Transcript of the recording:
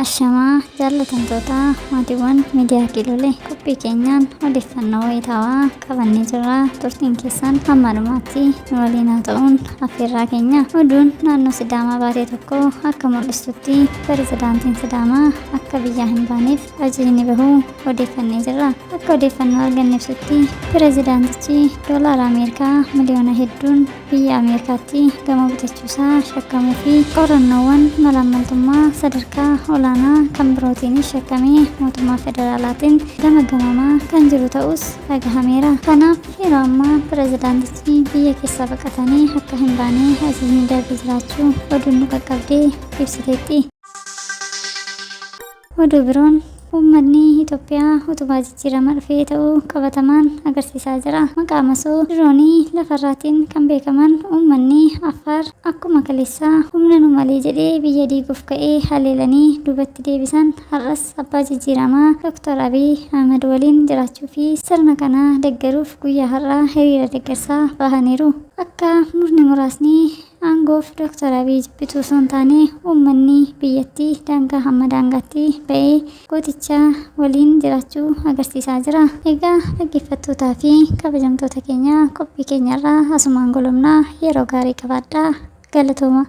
Ashamaa jaallatamtoota maatiiwwan miidiyaa Kiilolee, qophii keenyaan odeeffannoo wayitaawaa qabannee jirra. Turtiin keessan hamma dhumaatti nu waliin haa ta'uun affeerraa keenya. Oduun naannoo Sidaamaa baatee tokko akka mul'istutti pirezidaantiin Sidaamaa akka biyyaa hin baaneef ajajni bahuu odeeffannee jirra. Akka odeeffannoo arganne ibsutti pirezidaantichi doolaara Ameerikaa miliyoona hedduun biyya Ameerikaatti gamoo bitachuusaa shakkamuu fi qorannoowwan malaammaltummaa sadarkaa olaanaa kan birootiinis shakkamee mootummaa federaalaatiin gamagamamaa kan jiru ta'us dhagahameera. Kanaaf yeroo ammaa pirezidaantichi biyya keessaa baqatanii akka hin baane ajajni darbee jiraachuu oduun nu qaqqabdee ibsiteetti. Oduu biroon uummatni Itoophiyaa utubaa jijjiirama dhufee ta'uu qabatamaan agarsiisaa jira. Maqaa masoo diroonii lafarraatiin kan beekaman uummanni Affaar akkuma kaleessaa humna nu malee jedhee biyya diiguuf ka'ee haleelanii duubatti deebisan, har'as abbaa jijjiiramaa Dr. Abiy Ahmed waliin jiraachuu fi sirna kana deggeruuf guyyaa har'aa hiriira deggersaa bahaniiru. Akka murni muraasni aangoof Dr. Abiy jibbitu osoo hin taane, uummanni biyyattii daangaa hamma daangaatti ba'ee gooticha waliin jiraachuu agarsiisaa jira. Egaa dhaggeeffattootaa fi kabajamtoota keenya, qophii keenyarraa asumaan golomnaa, yeroo gaarii qabaadhaa. Galatooma.